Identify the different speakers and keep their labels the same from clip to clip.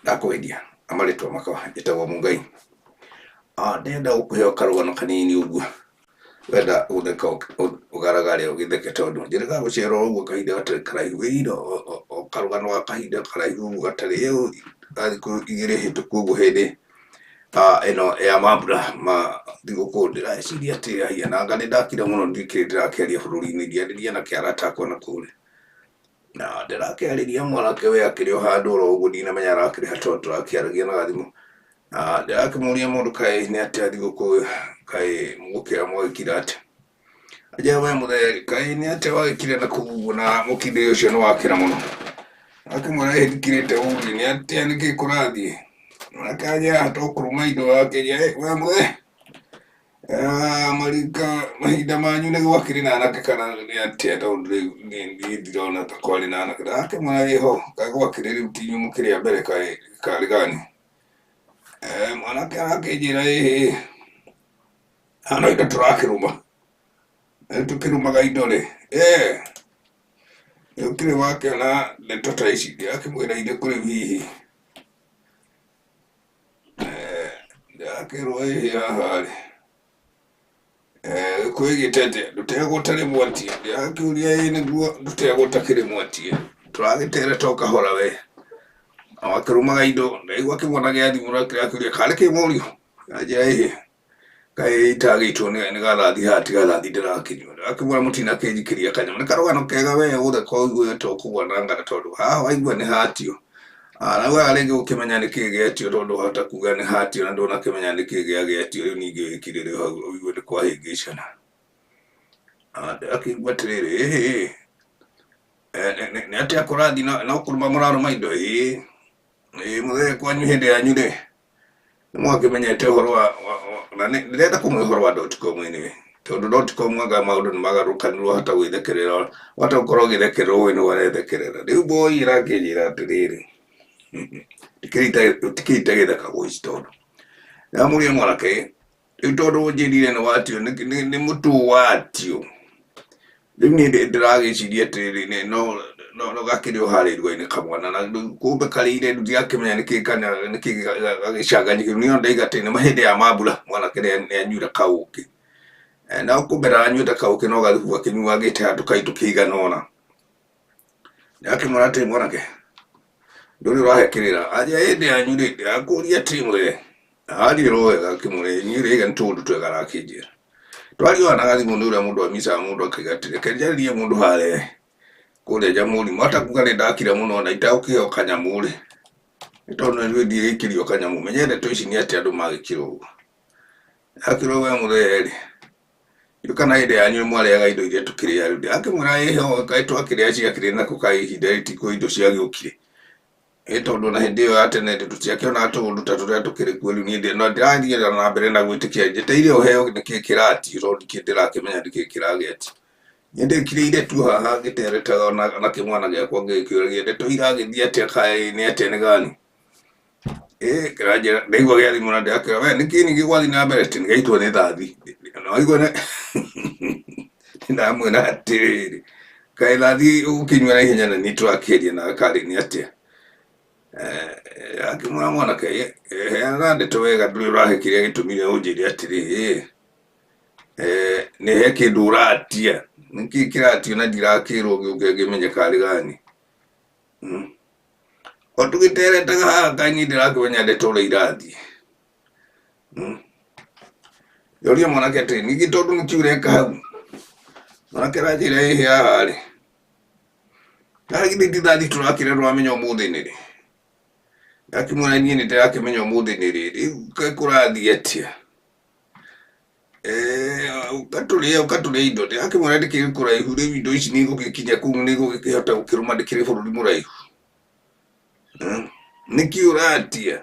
Speaker 1: Ndakwendia na marĩtwa makwa njĩtagwo Mũngai. Ndĩrenda gũkũhe o karũgano kanini ũguo, wenda gũtheka ũgaragare ũgĩtheke tondũ njĩrĩga gũcera o ũguo kahinda gatarĩ karaihu, wĩira o karũgano ga kahinda karaihu ũguo gatarĩ ga thikũ igĩrĩ hĩtũku ũguo hĩndĩ ĩno ya mambura ma thigũkũ. Ndĩreciria atĩ haiya na anga nĩndakira mũno ndikĩrĩ ndĩrakĩaria bũrũri-inĩ, ngĩarĩria na kĩarata akwa na kũrĩa. Na ndĩrakĩarĩria mwanake we akĩrĩ o handũ oro ũguo ndinamenya arakĩrĩ ha tondũ tũrakĩaragia na gathimũ. Na ndĩrakĩmũria mũndũ kaĩ nĩ atĩa thigũkũ kaĩ mũgũkĩra mwagĩkira atĩa. Anjĩra we mũthee kaĩ nĩ atĩa wagĩkire na kũu ũguo na mũkindĩre ũcio nĩ wakĩra mũno. Akĩmwĩra ĩ ndikirĩte ũru nĩ atĩa nĩkĩ kũrathiĩ. Mwanake anjĩra to kũrũma indo akĩnjĩra we mũthee Marika mahinda manyu nĩ gwakĩrĩ na anake kana nĩ atĩa tondũ rĩu niĩ ndirona ta kwarĩ na anake. Ndakĩmwĩra ĩho kaĩ gwakĩrĩ rĩu ti inyuĩ mũkĩrĩ a mbere kaĩ karĩ gani. Mwanake arakĩnjĩra ĩhĩ haha no indo tũrakĩrũma. Rĩu tũkĩrũmaga indo rĩ, nĩ ũkĩrĩ wakĩona ndeto ta ici ndĩrakĩmwĩra irĩkũ rĩu hihi. Ndĩrakĩrwo ĩhĩ haha rĩ, kwĩgĩte atĩa ndũtegwo ũtarĩ mwatie, ndĩrakĩũria ĩĩ nĩguo ndũtegwo ũtakĩrĩ mwatie, tũragĩtereta o kahora we, na wakĩrũmaga indo, ndaigua kĩmwana gĩa thimũ kĩrakĩũria karĩ kĩ mũriũ, anjĩra ĩhĩ. Kaĩ itagĩitwo nĩ gathathi haha ti gathathi ndĩrakĩnyua. Ndĩrakĩmwĩra mũtinakĩnjikĩria kanyamũ. Nĩ karũgano kega we ũtheka ũigue ta ũkũgwa na ngara tondũ haha waigua nĩ hatio. Na waga rĩngĩ gũkĩmenya nĩkĩ gĩetio tondũ wahota kuga nĩ hatio na ndũnakĩmenya nĩkĩ gĩagĩetio rĩu ningĩ wĩkirĩre hau ũigue nĩ kwahĩngĩcana. Ndĩrakĩigua atĩrĩrĩ ĩhĩ nĩ atĩa kũrathiĩ no kũrũma mũrarũma indo? Ĩĩ. Ĩĩ mũthee kwanyu hĩndĩ yanyu rĩ, nĩ mwakĩmenyete ũhoro wa na ndĩrenda kũmũhe ũhoro wa dotcom anyway tondũ dotcom anga maũndũ nĩ magarũrũkanirwo wahota gwĩthekerera wahota gũkorwo ũgĩthekererwo we nĩwe ũrethekerera rĩu boy ĩrakĩnjĩra atĩrĩrĩ tikĩrĩ gĩthakagwo ici tondũ ndĩramũria mwanake Rĩu tondũ ũnjĩrire nĩ watio nĩ mũtu watio, rĩu niĩ ndĩragĩciria atĩrĩrĩ no gakĩrĩ o harĩa iruga-inĩ kamwana na kumbe karĩire ndirakĩmenya nĩkĩ kana nĩkĩ gagĩcanganyũkĩru. Niĩ ona ndaiga atĩ nĩ hĩndĩ ya mambura mwanake nĩ anyuire kaũkĩ. Na kumbe ndaranyuĩte kaũkĩ no gathubu akĩnyuangĩte handũ kaitũ kĩigana ũna. Ndĩrakĩmwĩra atĩrĩ mwanake, ndũrĩ ũrahe kĩrĩra. Anjĩra hĩndĩ yanyu rĩ, ndĩrakũria atĩrĩ we, aranjĩra o wega akĩmwĩra inyuĩ rĩ, nĩ tũũndũ twega arakĩnjĩra. Twaria na gathimũ nĩ ũrĩa mũndũ amicaga mũndũ akauga atĩrĩ, reke njarĩrie mũndũ harĩa kũrĩa Jamhuri. Mwahota kuga nĩ ndakira mũno na itagũkĩheo kanyamũ rĩ, nĩ tondũ nĩ njũĩ ndigĩikĩrio kanyamũ. Menye ndeto ici nĩ atĩa andũ magĩkira ũguo. Ndakĩrwo we mũthee rĩ, Ndiũĩ kana hĩndĩ yanyu nĩ mwarĩaga indo iria tũkĩrĩaga rĩu. Ndĩrakĩmwĩra ĩhĩ kaĩ twakĩrĩa ciakĩrĩ nakũ kaĩ ihinda rĩrĩ tikuo indo ciagĩũkire. Ĩ tondũ ona hĩndĩ ĩyo ya tene tũtiakĩonaga tũũndũ ta tũrĩa tũkĩrĩ kuo rĩu. Niĩ ndĩrathiĩ na mbere na gwĩtĩkia njetereire ũheo nĩkĩ kĩratio tondũ ndikĩrĩ ndĩrakĩmenya nĩkĩ kĩragĩatio. Niĩ ndĩkirĩire tu haha ngĩteretaga na kĩmwana gĩakwa ngĩgĩkĩũragia ndeto iragĩthiĩ atĩa kaĩ nĩ atĩa nĩ gani. Kĩranjĩra ndaigua gĩa thimũ na ndĩrakĩra we nĩkĩ ningĩ gwathiĩ na mbere atĩ nĩgaitwo nĩ thathi na waigua nĩ ndamwĩra atĩrĩrĩ kaĩ thathi ũgũkĩnyua na ihenya na niĩ tũrakĩaria nawe karĩ nĩ atĩa. Akĩmwĩra mwanake heana ndeto wega ndũrĩ ũrahe kĩrĩa gĩtũmire ũnjĩre atĩrĩrĩ nĩ he kĩndũ ũratia nĩkĩ kĩratio na ndirakĩrwo gĩũke ngĩmenye karĩ gani. O tũgĩteretaga haha kaĩ niĩ ndĩrakĩmenya ndeto ũrĩa irathiĩ. Ndoria mwanake atĩrĩ, ningĩ tondũ nĩkĩ ũreka hau? Mwanake aranjĩra ĩhĩ haha rĩ, na githĩ ti thathi tũrakĩra ndũramenya ũmũthĩ nĩ rĩ? Ndakĩmwĩra niĩ nĩ ndĩrakĩmenya ũmũthĩ nĩ rĩ, rĩu kaĩ kũrathiĩ atĩa? Ũkatũrĩa ũkatũrĩa indo, ndĩrakĩmwĩra ndĩkĩrĩ kũraihu rĩu indo ici nĩ igũgĩkinya kũu nĩ igũgĩkĩhota gũkĩrũma ndĩkĩrĩ bũrũri mũraihu. Nĩkĩ ũratia?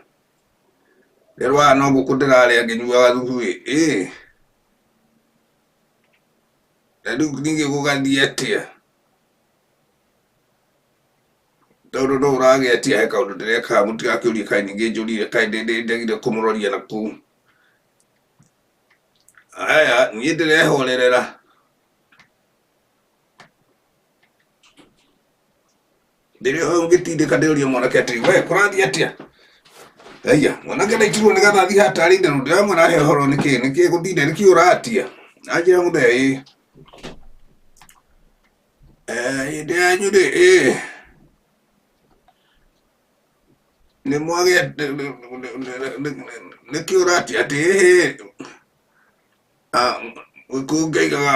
Speaker 1: Rĩrĩa haha no ngũkũ ndĩrarĩa ngĩnyuaga thubu ĩ, ĩ na rĩu ningĩ gũgathiĩ atĩa? Tondũ no ũragĩatia he kaũndũ ndĩreka haha mũtigakĩũrie kaĩ ningĩ njũrire kaĩ ndĩndagire kũmũroria na kũu. Aya niĩ ndĩrehorerera. Ndĩrĩ hau ngĩtindĩka ndĩroria mwanake atĩrĩ, we kũrathiĩ atĩa? Aya mwanake ndaitirwo nĩ gathathi hatarĩire rũndũ ndĩramwĩra he ũhoro nĩkĩ nĩkĩ gũthire nĩkĩ ũratia anjĩra mũthee ĩ hĩndĩ yanyu rĩ ĩ nĩ mwagĩa nĩkĩ ũratia atĩ ĩhĩ gĩkũyũ ngĩigaga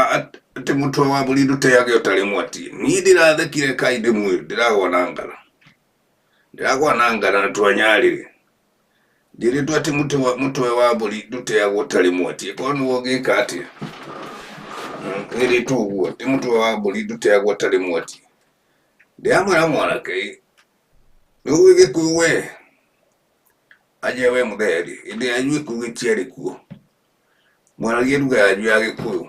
Speaker 1: atĩ mũtwe wa mbũri ndũteage ũtarĩ mwatie. Niĩ ndĩrathekire kai ndĩmwĩre ndĩragwa na ngara. Ndĩragwa na ngara na twanyarĩrĩ. Njĩrĩtwo atĩ mũtwe wa mbũri ndũteagwo ũtarĩ mwatie. Korwo nĩwe ũngĩka atĩa? Wĩrĩtwo ũguo atĩ mũtwe wa mbũri ndũteagwo ũtarĩ mwatie. Ndĩramwĩra mwanake ĩ, nĩũĩ gĩkũyũ we? Anjĩra we mũthee rĩ, hĩndĩ yanyu gĩkũyũ gĩtiarĩ kuo. Mwaragie lugha yanyu ya gĩkũyũ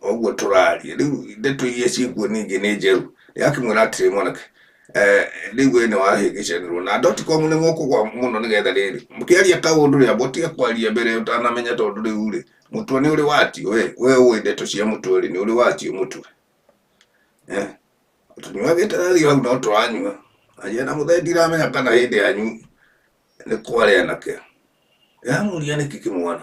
Speaker 1: o ũguo tũraria. Rĩu ndeto iria ciĩkuo ningĩ nĩ njerũ. Ndĩrakĩmwĩra atĩrĩ mwanake, rĩu we nĩ wahĩngĩcanĩrwo na dotcom nĩ mũkũgwa mũno nĩgetha rĩrĩ mũkĩaria kaũndũ rĩ amba ũtige kwaria mbere ũtanamenya tondũ rĩu rĩ mũtwe nĩ ũrĩ watio we we ũĩ ndeto cia mũtwe rĩ nĩ ũrĩ watio mũtwe eh tũnyuagĩte hau no tũranyua anjia na mũthee ndiramenya kana hĩndĩ yanyu nĩ kwarĩ anake ndĩramũria nĩkĩ kĩmwana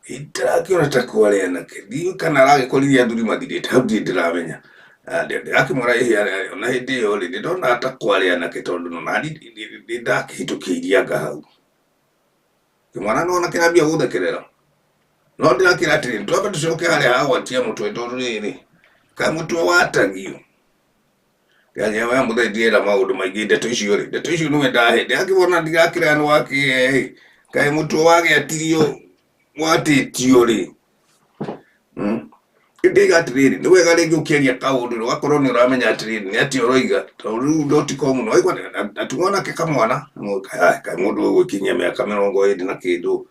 Speaker 1: Ndĩrakĩona ta kwarĩ anake ndiũĩ kana aragĩkorire athuri mathirĩte hau ndirĩ ndĩramenya. Ndĩrakĩmwĩra ĩhĩ ona hĩndĩ ĩyo rĩ nĩndonaga ta kwarĩ anake tondũ nani nĩndakĩhĩtũkĩirie anga hau. Kĩmwana nĩwona kĩrambia gũthekerera. No ndĩrakĩra atĩrĩrĩ twambe tũcoke harĩa ha gwatia mũtwe tondũ rĩrĩ kaĩ mũtwe watagio. Ndĩranjĩra we mũthee ndirenda maũndũ maingĩ ndeto icio rĩ ndeto icio nĩwe ndahe ndĩrakĩona ndirakĩrega nĩ wakĩhe ĩ kaĩ mũtwe wagĩatirio watĩtio rĩ Ndĩiga atĩrĩrĩ nĩ wega rĩngĩ ũkĩaria kaũndũ rĩ ũgakorwo nĩ ũramenya atĩrĩrĩ nĩ atĩa ũroiga tondũ rĩu dotcom nĩ waigua na ti mwanake kamwana kaĩ mũndũ ũgũkinyia mĩaka 20 na kĩndũ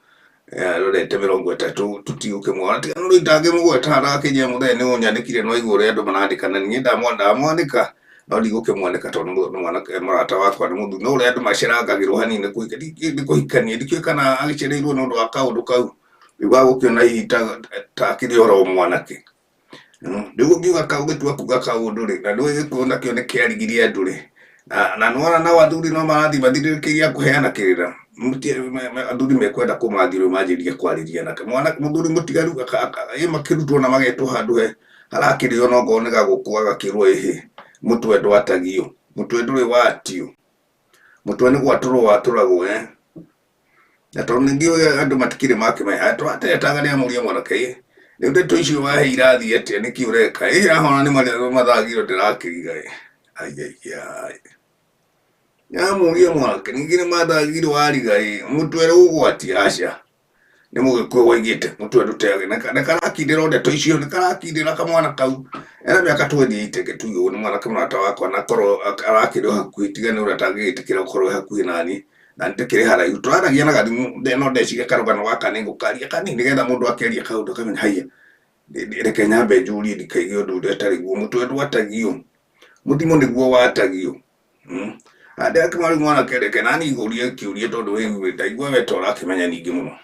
Speaker 1: arorete 30 tũtigũkĩmuona tiga no rĩu ndangĩmũgweta ndagakĩnjĩra mũthee nĩ ũnyandĩkire no aigua ũrĩa andũ marandĩkana niĩ ndamwandĩka no ndigũkĩmwandĩka tondũ nĩ mwanake mũrata wakwa nĩ mũthuri no ũrĩa andũ macerangagĩrwo hanini nĩ kũhikania ndikĩũĩ kana agĩcereirwo nĩ ũndũ wa kaũndũ kau rĩu gagũkĩona hihi ta akĩrĩ oro mwanake. Rĩu ũngiuga ũngĩtua kuga kaũndũ rĩ, na ndũĩ gĩkũyũ nakĩo nĩ kĩarigirie andũ rĩ, na nĩwona nao athuri no marathiĩ mathirĩrĩkĩire a kũheana kĩrĩra, athuri mekwenda kũmathia rĩu manjĩrĩrie kwarĩria anake. Mũthuri mũtigaru ĩ makĩrutwo na magetwo handũ he harakĩrĩo na okorwo nĩ gagũkũ agakĩrwo ĩhĩ, mũtwe ndwatagio, mũtwe ndũrĩ watio, mũtwe nĩ gwatũrwo watũragwo eh. Na tondũ ningĩ andũ matikĩrĩ makĩmenya twatetaga nĩ amũria mwanake ĩ rĩu ndeto icio wahe irathiĩ atĩa nĩkĩ ũreka ĩ ahona nĩ mathagiro ndĩrakĩriga ĩ aiaiai nĩamũria mwanake ningĩ nĩ mathagiro wariga ĩ mũtwe ũgwatia aca nĩ mũgĩkũyũ woigĩte mũtwe ndũteage nĩ karakindĩra o ndeto icio nĩ karakindĩra kamwana kau ena mĩaka 28 reke tuge ũguo nĩ mwanake mũrata wakwa na korwo arakĩrĩ o hakuhĩ tiga nĩ ũrĩa atangĩgĩtĩkĩra gũkorwo e hakuhĩ naniĩ na ndĩkĩrĩ haraihu tũraragia na gathimũ no ndeciria karũgano gaka nĩ ngũkaria kanini nĩgetha mũndũ akĩaria kaũndũ akamenya haiya reke nyambe njũrie ndikaige ũndũ ũrĩa ũtarĩ guo mũtwe ndwatagio mũthimo nĩguo watagio. Ndĩrakĩmwĩra rĩu mwanake reke nani ngũrie kĩũria tondũ rĩu ndaigua we ta ũrakĩmenya ningĩ mũno.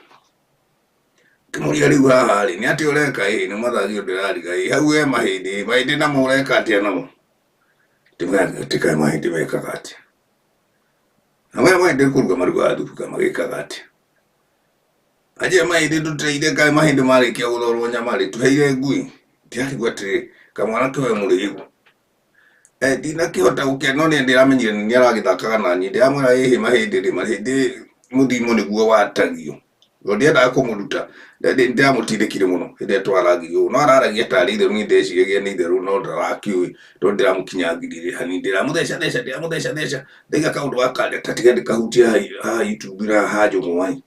Speaker 1: Ngĩmũria rĩu haha rĩ nĩ atĩa ũreka ĩ nĩ mathagio ndĩrariga ĩ hau he mahĩndĩ mahĩndĩ namo ũreka atĩa namo? Ndĩmwĩra mahĩndĩ mekaga atĩa? Na maya mahĩndĩ kũruga marugaga thubu kana magĩkaga atĩa? Anjĩra mahĩndĩ ndũteire kaĩ mahĩndĩ marĩkia gũthorwo nyama rĩ tũheire ngui. Ndĩrarigwo atĩrĩrĩ kamwana ke we mũrĩu. Ndinakĩhota gũkĩaria no nĩ ndĩramenyire nĩ aragĩthakaga naniĩ ndĩramwĩra ĩhĩ mahĩndĩ rĩ mahĩndĩ mũthimo nĩguo watagio. Tondũ ndiendaga kũmũruta ndĩramũtindĩkire mũno hĩndĩ ĩrĩa twaragio ũũ no araragia tarĩ itherũ niĩ ndeciragia nĩ itherũ no ndarakĩũĩ tondũ ndĩramũkinyangĩrie hanini ndĩramũtheca theca ndĩramũtheca theca ndaiga kaũndũ gaka ta tiga ndĩkahutie haha YouTube na haha njũng'wa ĩ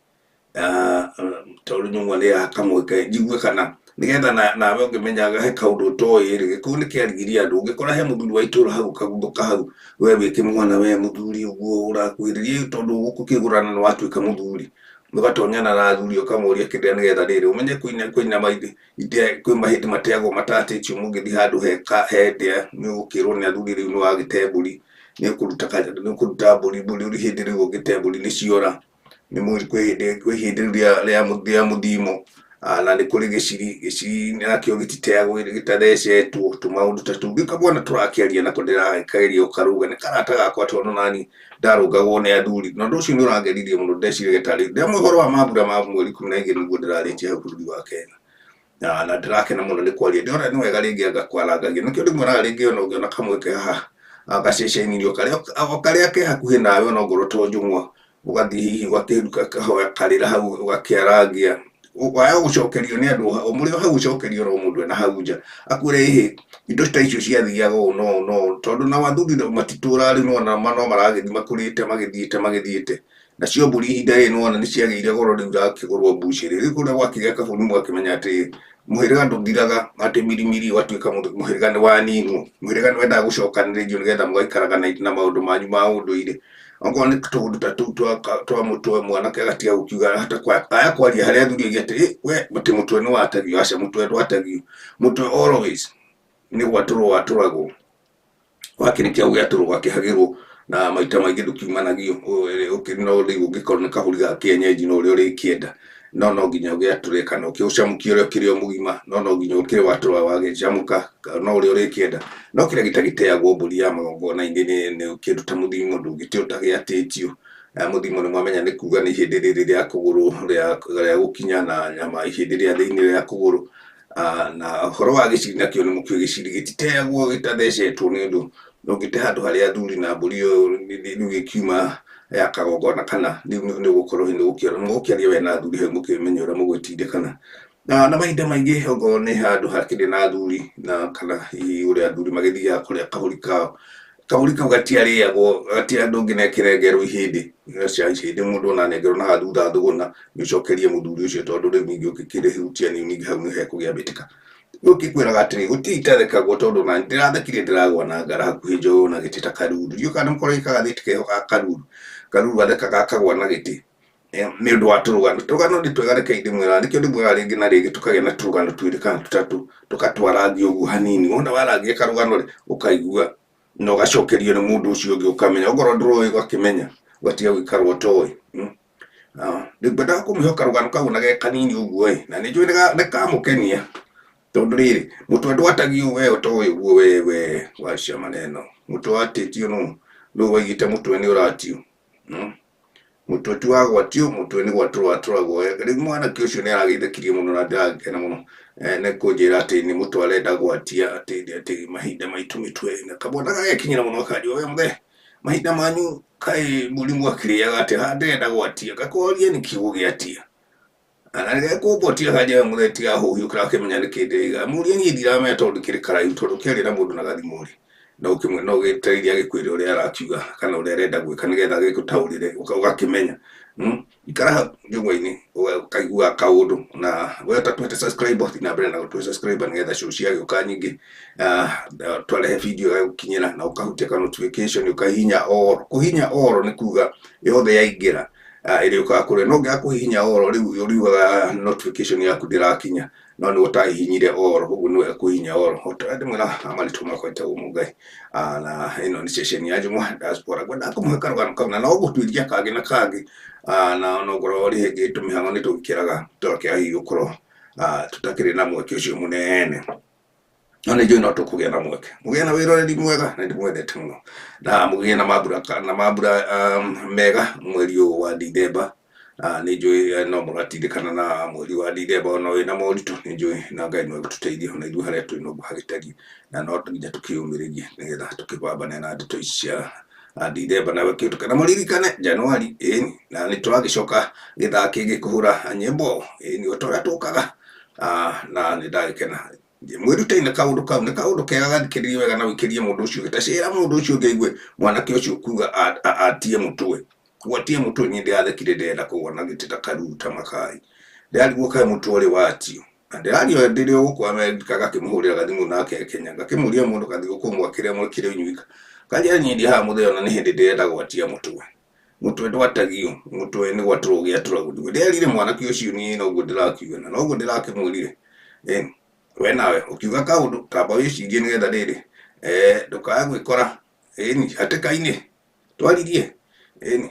Speaker 1: tondũ njũng'wa nĩ ya kamweke njigue kana nĩgetha nawe ũngĩmenya he kaũndũ ũtoĩ rĩ gĩkũyũ nĩ kĩarigirie andũ ũngĩkora he mũthuri wa itũra hau kaguthũka hau we wĩ kĩmwana we mũthuri ũguo ũrakuhĩrĩria tondũ gũkũ kĩgũrana nĩ watuĩka mũthuri ũgatonyana na athuri ũkamoria kĩrĩa nĩgetha rĩrĩ ũmenye kwĩna kwĩ mahĩndĩ mateagwo matatĩtio mũngĩthiĩ handũ he ndĩa nĩ ũgũkĩrwo nĩ athuri rĩu nĩ wagĩte mbũri nĩ ũkũruta mbũri mbũri hĩndĩ rĩu ũngĩte mbũri nĩ ciora nĩ kwĩ hĩndĩ rĩu rĩa mũthimo Na nĩ kũrĩ gĩciri, gĩciri nakĩo gĩtiteagwo gĩtathecetwo, tũmaũndũ ta tũu. Rĩu kamwana tũrakĩaria nako ndĩrakageria gũkarũnga, nĩ karata gakwa tondũ nani ndarũngagwo nĩ athuri. Na ũndũ ũcio nĩ ũrangenirie mũno, ndeciragia tarĩ ndĩramwe ũhoro wa mambura ma mweri 12 nĩguo ndĩrarĩtie hau bũrũri wa Kenya. Na ndĩrakena mũno nĩ kwaria, ndĩrona nĩ wega rĩngĩ anga kwarangagia. Nĩkĩo ndĩmwĩraga rĩngĩ ona ũngĩona kamweke haha gaceceni-inĩ o karĩa ke hakuhĩ nawe, ona ongorwo to njũng'wa, ũgathiĩ hihi ũgakĩruka kahoya karĩra hau ũgakĩarangia, waya gũcokerio nĩ andũ mũrĩ o hau, ũcokerio no mũndũ ena hau nja akwĩre ĩhĩ indo ta icio ciathiaga ũũ no ũũ no ũũ, tondũ nao athuri matitũraga rĩu, nĩwona no maragĩthiĩ makũrĩte magĩthiĩte magĩthiĩte. Nacio mbũri ihinda rĩrĩ nĩwona nĩ ciagĩire goro, rĩu irakĩgũrwo mbucĩrĩ. Rĩu kũrĩa gwakĩgĩa kabũri mũgakĩmenya atĩ mũhĩrĩga ndũthiraga, atĩ mirimiri ũgatuĩka mũhĩrĩga nĩ waninwo, mũhĩrĩga nĩ wendaga gũcokanĩrĩrio nĩgetha mũgaikaraga na maũndũ manyu ma ũndũire. Okorwo nĩ tũũndũ ta tũu twa mũtwe, mwanake agatiga gũkiuga hata aya kwaria harĩa athuri aingĩ atĩ we atĩ mũtwe nĩ watagio. Aca, mũtwe ndwatagio, mũtwe always nĩ gwatũrwo watũragwo, wakĩrĩkia gũgĩatũrwo ũgakĩhagĩrwo, na maita maingĩ ndũkiumanagio. No rĩu ũngĩkorwo nĩ kahũri ga kienyeji no ũrĩa ũrĩkĩenda, no no nginya ũgĩatũre kana ũkĩũcamũkie ũrĩa ũkĩrĩ o mũgima, no no nginya ũkĩrĩ watũra wagĩcamũka no ũrĩa ũrĩkĩenda. No kĩrĩa gĩtagĩteagwo mbũri ya magongona-inĩ nĩ kĩndũ ta mũthimo, ndũngĩte ũtagĩatĩtio. Mũthimo nĩ mwamenya nĩ kuga nĩ ihĩndĩ rĩrĩ rĩa kũgũrũ rĩa gũkinya na nyama, ihĩndĩ rĩa thĩinĩ rĩa kũgũrũ. Na ũhoro wa gĩciri nakĩo nĩ mũkĩũĩ, gĩciri gĩtiteagwo gĩtathecetwo, nĩ ũndũ ndũngĩte handũ harĩa athuri na mbũri ĩyo rĩu ĩkiuma ya kagongona, kana rĩu nĩ ũgũkorwo mũgũkĩaria we na athuri hau mũkĩmenya ũrĩa mũgwĩtindĩkana. Na mahinda maingĩ okorwo nĩ handũ hakĩrĩ na athuri na kana hihi ũrĩa athuri magĩthiaga kũrĩa kahũri kao, kahũri kau gatiarĩagwo, gatirĩ andũ ũngĩnengerengerwo ihĩndĩ cia ihĩndĩ, mũndũ ona anengerwo na thutha thũgũna nĩ ũcokerie mũthuri ũcio, tondũ rĩu ningĩ ũngĩkĩrĩhutia ningĩ hau nĩ hekũgĩa mbĩtĩka. Rĩu ngĩkwĩraga atĩrĩ, gũtirĩ itathekagwo, tondũ na ndĩrathekire ndĩragwa na ngara hakuhĩ njoywo na gĩtĩ ta karuru. Ndiũĩ kana nĩmũkoragwo gagathĩti keho ga karuru, karuru gathekaga akagwa na gĩtĩ nĩ ũndũ wa tũrũgano. Tũrũgano nĩ twega, reke ndĩmwĩraga, nĩkĩo ndĩmwĩraga rĩngĩ na rĩngĩ tũkagĩa na tũrũgano twĩrĩ kana tũtatũ, tũgatwarangia ũguo hanini. Wona warangia karũgano rĩ, ũkaigua na ũgacokerio nĩ mũndũ ũcio ũngĩ, ũkamenya okorwo ndũroĩ ũgakĩmenya, ũgatiga gũikara ũtoĩ. Rĩu ngwendaga kũmũhe karũgano kau na ge kanini ũguo ĩ, na nĩ njũĩ nĩ kamũkenia, tondũ rĩrĩ mũtwe ndwatagio we ũtoĩ ũguo wewe wacia maneno, mũtwe watĩtio nũ nũ waigĩte mũtwe nĩ ũratio. Mũtwe ti wa gwatio, mũtwe nĩ gwatũrwo watũragwo. Rĩu mwanake ũcio nĩ aragĩthekirie mũno na ndĩragĩkena mũno nĩ kũnjĩra atĩ nĩ mũtwe arenda gwatia, atĩ mahinda maitũ mĩtwe na kamwana gagekinyĩra mũno akanjĩra, we mũthee, mahinda manyu kaĩ mbũri mwakĩrĩaga atĩ haha ndĩrenda gwatia, ngakoria nĩ kiugo gĩatia na nĩgekũmbotia kanjĩra mũthee tiga hũhi ũkĩrakĩmenya nĩkĩ ndĩraiga mũrie, niĩ ndiramenya tondũ ndĩkĩrĩ karaihu, tondũ ũkĩaria na mũndũ na gathimũ rĩ, no ũkĩmwe no ũgĩteithie agĩkwĩre ũrĩa arakiuga kana ũrĩa arenda gwĩka nĩgetha agĩgũtaũrĩre ũgakĩmenya. Ikara hau njũng'wa-inĩ ũkaigua kaũndũ, na we ũtatũhete subscribe, thiĩ na mbere na gũtũhe subscribe nĩgetha show ciagĩũka nyingĩ twarehe video ĩgagũkinyĩra, na ũkahutia ka notification, ũkahihinya all. Kũhihinya all nĩ kuga yothe yaingĩra ĩrĩũkaga kũrĩ no ũngĩaga kũhihinya all, rĩu ũriugaga notification yaku ndĩrakinya, no nĩ ũtahihinyire all, koguo nĩ wega kũhihinya all. Ndĩmwĩra marĩtwa makwa njĩtagwo Mũngai, na ĩno nĩ ceceni ya Njũng'wa Diaspora. Ngwendaga kũmũhe karũgano kau na no gũtuĩria kangĩ na kangĩ, na no ngorwo rĩngĩ tũmĩhang'o nĩ tũgĩkĩraga tũgakĩaga hihi gũkorwo tũtakĩrĩ na mweke ũcio mũnene, no nĩ njũĩ no tũkũgĩa na mweke. Mũgĩe na wĩroreri mwega na ndĩmwendete mũno, na mũgĩe na mambura na mambura mega mweri ũyũ wa Dithemba. Nĩ njũĩ no mũratindĩkana na mweri wa Dithemba ona wĩna moritũ, nĩ njũĩ na Ngai no egũtũteithia ona ithuĩ harĩa tũrĩ noguo hagĩtariĩ, na no nginya tũkĩyũmĩrĩrie nĩgetha tũkĩbambane na ndeto ici cia Dithemba na gĩkĩhĩtũka. Na mũririkane Januari ĩni na nĩ tũragĩcoka gĩthaa kĩngĩ kũhũra nyĩmbo ĩni o ta ũrĩa tũkaga, na nĩ ndagĩkena. Mwĩrutei na kaũndũ kau, nĩ kaũndũ kega, gathikĩrĩrie wega na ũikĩrie mũndũ ũcio ũngĩ, ta cĩra mũndũ ũcio ũngĩ aigue mwanake ũcio kuga atie mũtwe, gwatia mũtwe. Niĩ ndĩrathekire ndĩrenda kũgwa na gĩtĩ ta karuru ta makai, ndĩrarigwo kaĩ mũtwe ũrĩ watio, na ndĩraria ndĩrĩ o gũkũ Amerika, gakĩmũhũrĩra gathimũ nake Kenya, ngakĩmũria mũndũ gathigũkũ mwakĩrĩa mwekire inyuika, kanjĩra niĩ ndi haha mũthee ona nĩ hĩndĩ ndĩrenda gwatia mũtwe. Mũtwe ndwatagio, mũtwe nĩ gwatũrwo gĩatũragwo. Ndĩrerire mwanake ũcio niĩ noguo ndĩrakiuga na noguo ndĩrakĩmwĩrire, we nawe ũkiuga kaũndũ tamba wĩcirie nĩgetha rĩrĩ ndũkae gwĩkora ĩni hatĩka-inĩ twaririe ĩni.